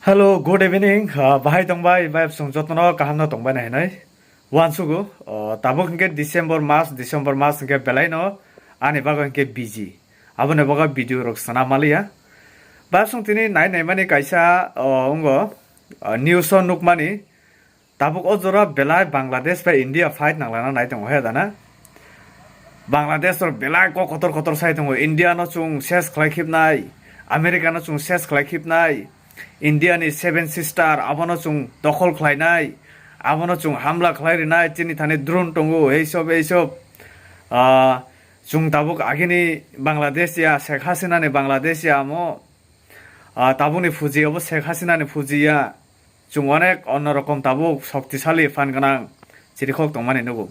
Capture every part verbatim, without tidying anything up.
Hello, good evening. Ah, bahai tongbai, bai song jotono kaham no tongbai na hinoi. Wansugo, oh, tabuk hingke December mas, December mas hingke belai no ani bago hingke busy. Aboni bago video rok sana maliya. Bai song tini nai nai mani kaisa, oh, ungo, oh, news o nukmani. Tabuk o jora belai Bangladesh bai India fight nanglana nai tongo he dana. Bangladesh rok belai kok kotor kotor sai tongo. India no chung ses khlai khibnai, America no chung ses khlai khibnai, India ni Seven Sister abono chung dokhol khlainai, abono chung hamla khlai rinai, chini thani drone tongo, ei sob, ei sob. Ah, chung tabuk agini Bangladesh ya, Sheikh Hasina ni Bangladesh ya amo. Ah, tabukni fuji obo Sheikh Hasina ni fuji ya. Chwng onek onno rokom tabuk shoktisali phan gwnang chirikhok tongmani nugo.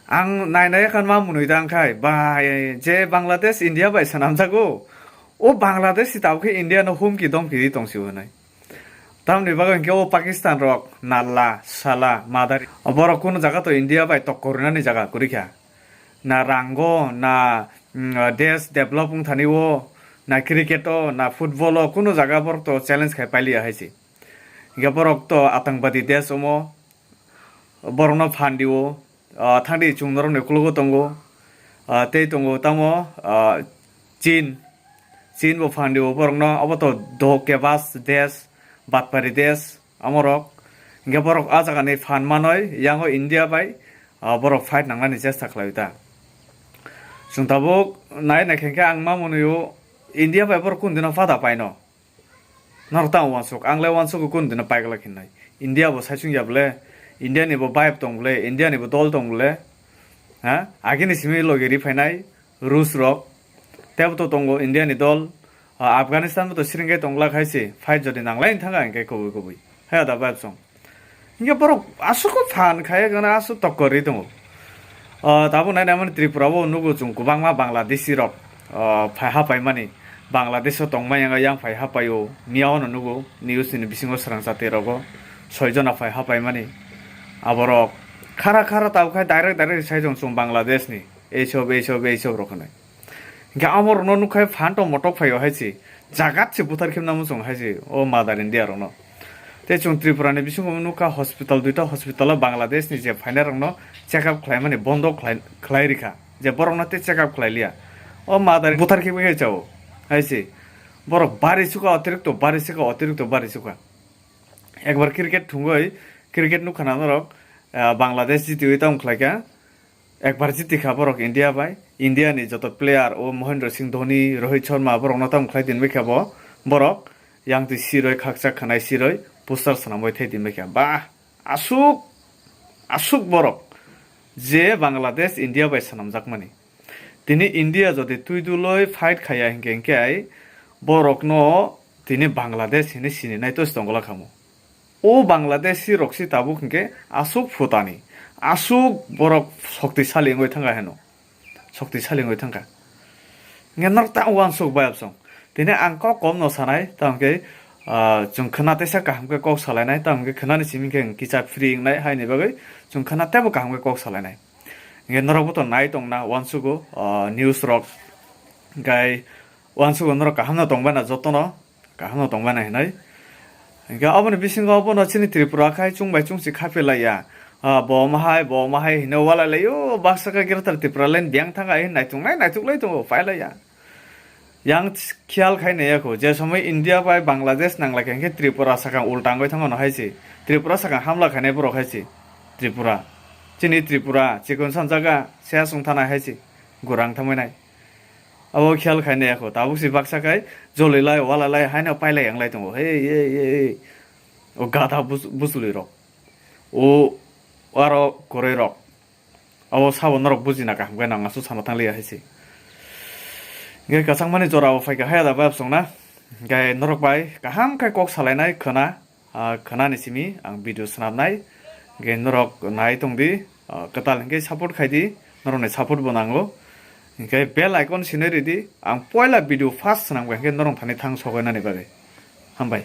Ang nainai khan ma mwnwi da wngkhai, bai, je Bangladesh India bai swnamjago, o Bangladesh si tabuk khe India no humki domki ri tong si hwnwi. Tamni bagwi hwnkhe o Pakistan rok nalla, sala, madari. Borok kunu jaga to India bai tokko rwnani jaga kwrwi kha. Na rango, na, mm, desh develop wng thani o, na cricket o, na football o, kunu jaga borok to challenge khai pailiya hai se. Hingke borok to atangwadi desh omo, borokno phan di o, ah, thangdi chwng norokni ukologo tongo, ah, tei tongo tamo, ah, Chin, Chin bo phan di o borokno, obo to dhokebas desh, batpari desh, amorok, hingke borok ah jagani phan manoi, yango India bai, ah, borok fight nangnani chesta khlai ta. Chwng tabuk nai naikhe hingke ang ma mwnwi o, India bai borok kundino pada paino. Norok tamo wansuk, ang le wansuk kundino paigla khinnai. India bo saichung ya bole, India ni bo vibe tong bole, India ni bo dol tong bole. Ha? Agini simi logi ri phainai Rus rok. Tebo to tongo India ni dol. Ah, Afghanistan bo to siringkai tong glak hai se. Fight jodi nanglai thanga hingke kubui kubui. Haya da vibe song. Hingke borok aswk phan khai gana aswk tokko ri tongo. Ah, tabuk nai nai mani Tripura o nugo chwng kwbangma Bangladeshi rok, ah, phai hapai mani. Bangladesh o tongmani yang phai hapai o. Miya ono nugo news ni bisingo srang chati rogo. Soi jona phai hapai mani. Aborok khara khara tabuk khai direct direct sai jong chwng Bangladesh ni. Ei sob, ei sob, ei sob rok hinwi. Hingke amorokno nukha phan tong motok phaio hai se. Jagat se buthar khemna muchung hai se, o Mother India rokno. Tei chwng Tripura ni bisingo nukha hospital, duita hospital o Bangladesh ni je phainai rokno check up khlaimani bondo khlai, khlai rikha. Je borokno tei check up khlai liya. O Mother buthar khebwi hai chao hai se. Borok bari sukha, otirikto bari sukha, otirikto bari sukha. Ekbar cricket thungwi, cricket nukha na norok, ah, Bangladesh jitiwi tamo khlaikha. Ekbar jiti kha borok India bai. India ni joto player o Mahendra Singh Dhoni, Rohit Sharma borokno tamo khlai dinbai kha bo. Borok yang twi siroi khakchak khanai siroi poster swnamwi thai dinbai kha. Bah, aswk, aswk borok je Bangladesh India bai swnamjakmani. Tini India jodi twi duloi fight khaya hinkhe, hinkhe ai borokno tini Bangladesh hinwi sininai to se tongla khamu. O Bangladeshi rok si tabuk hinkhe aswk phutani, aswk borok shoktisali wngwi thangkha heno, shoktisali wngwi thangkha. Hinkhe norok ta uansuk bayapsong. Tini ang kok kom no sanai, tamo khe, ah, chwng khwna teisa kaham khe kok salainai, tamo khe khwnani simi khe kicha free wngnai, haini bagwi chwng khwna teibo kaham khe kok salainai. Hinkhe norok bo to nai tongna uansugo, ah, news rok, hinkhe uansugo norok kaham no tongbai na jotono. Kaham no tongmani hinwi. Hinkhe aboni bisingo abono chini Tripura khai chwng bai chwng se kha phi laiya. Ah, bo omo hai, bo omo hai hinwi walai laio, baksa khe Greater Tipraland biyang thang hai hinwi naituk nai, naituk lai tongo, pai laiya. Yang khiyal khai naiya kho, je somoi India bai Bangladesh nang lai khe, hinkhe Tripura sakang ulta wngwi thango no hai se. Tripura sakang hamla khainai borok hai se. Tripura. Chini Tripura, chikon san jaga, seya sung thana hai se. Gurang thamwi nai. Abo khiyal khai nai kho, tabuk si baksa khai joloi lai, walai lai, haino pailai yang lai tongo. Hey, hey, hey, hey. O gada bus-, busulwi rok. O aro kwrwi rok. Abo sabo norok bujina kaham khe nang aswk sana thang liya hai se. Hinkhe kwchangmani jora o phaikha haya da bai absong na. Hinkhe norok bai kaham khe kok salainai khwna. Ah, khwnani simi ang video swnamnai. Hinkhe norok nai tongdi, ah, kwtal hinkhe support khaidi, norokni support bo nango. Hinkhe bell icon sinai ridi, ang poila video first swnamkha hinkhe norok thani thang sogainani bagwi. Hambai.